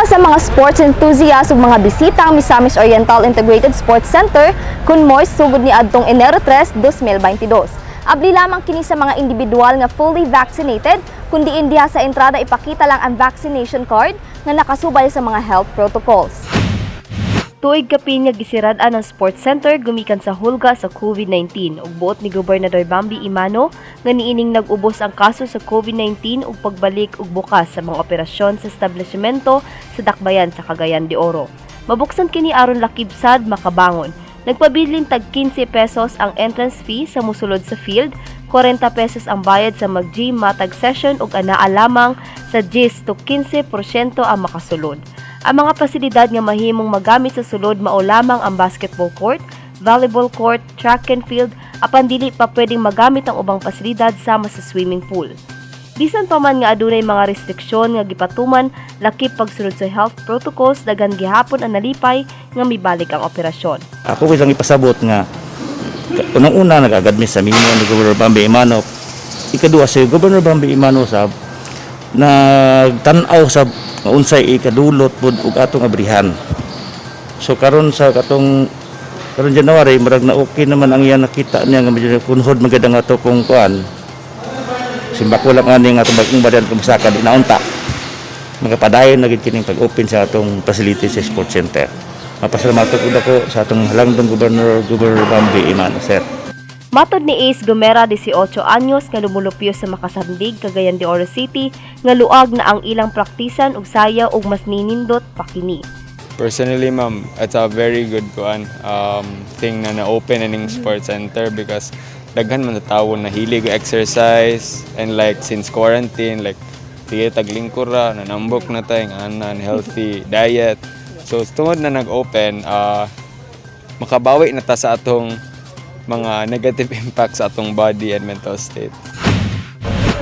Para sa mga sports enthusiasts ug mga bisita ang Misamis Oriental Integrated Sports Center kun MOIS sugod ni adtong Enero 3, 2022. Abli lamang kini sa mga individual nga fully vaccinated, kundi diha sa entrada ipakita lang ang vaccination card nga nakasubay sa mga health protocols. Tuig kapin nga gisirad-an ang sports center gumikan sa hulga sa COVID-19 ug buot ni Gobernador Bambi Emano nga niining nag-ubos ang kaso sa COVID-19 ug pagbalik ug bukas sa mga operasyon sa establishmento sa dakbayan sa Cagayan de Oro. Mabuksan kini aron lakib sad makabangon. Nagpabilin tag 15 pesos ang entrance fee sa musulod sa field, 40 pesos ang bayad sa mag-gym matag session ug anaa lamang sa 10 to 15% ang makasulod. Ang mga pasilidad nga mahimong magamit sa sulod mao lamang ang basketball court, volleyball court, track and field, apan dili pa pwedeng magamit ang ubang pasilidad sama sa swimming pool. Bisan pa man nga adunay mga restriksyon nga gipatuman lakip pagsunod sa health protocols, daghan gihapon ang nalipay nga mibalik ang operasyon. Ako ko lang ipasabot nga unang-una nag-agad mi sa mimo ni Governor Bambi Emano. Ikaduha, si Governor Bambi Emano sab nagtan-aw sa nga unsay ikadulot pud ug atong abrihan. So karon sa katong karon January, murag na okay naman ang iya nakita niya nga medyo kunhod maganda nga to kung kuan. Simbako lang ani nga atong bagong badan kung masaka di naunta. Magapadayon na gid kining pag-open sa atong facility sa sports center. Mapasalamatan ko ako sa atong halangdong Governor, Governor Bambi Emano, sir. Matod ni Ace Gomera, 18 anyos, nga lumulupyo sa Makasandig, Cagayan de Oro City, nga luag na ang ilang praktisan ug sayaw ug mas ninindot pa kini. Personally, ma'am, it's a very good kuan thing na na-open ining sports center because daghan man na tawo na hilig og exercise and like since quarantine, like sige taglingkur ra, nanambok na tayo nga unhealthy diet. So tungod na nag-open, makabawi na ta sa atong mga negative impact sa atong body and mental state.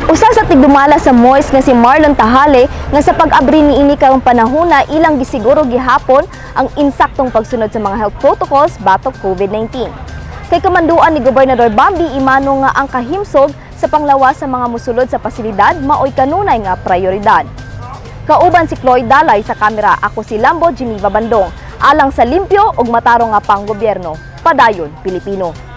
Usa sa tigdumala sa MOIS nga si Marlon Tahale nga sa pag-abri niini karong panahona ilang gisiguro gihapon ang insaktong pagsunod sa mga health protocols batok COVID-19. Kay kamanduan ni Gobernador Bambi Emano nga ang kahimsog sa panglawas sa mga musulod sa pasilidad maoy kanunay nga prioridad. Kauban si Cloyd Dalay sa kamera, ako si Lambo Geneva Bandong. Alang sa limpyo ug matarong nga panggobyerno. Padayon, Pilipino.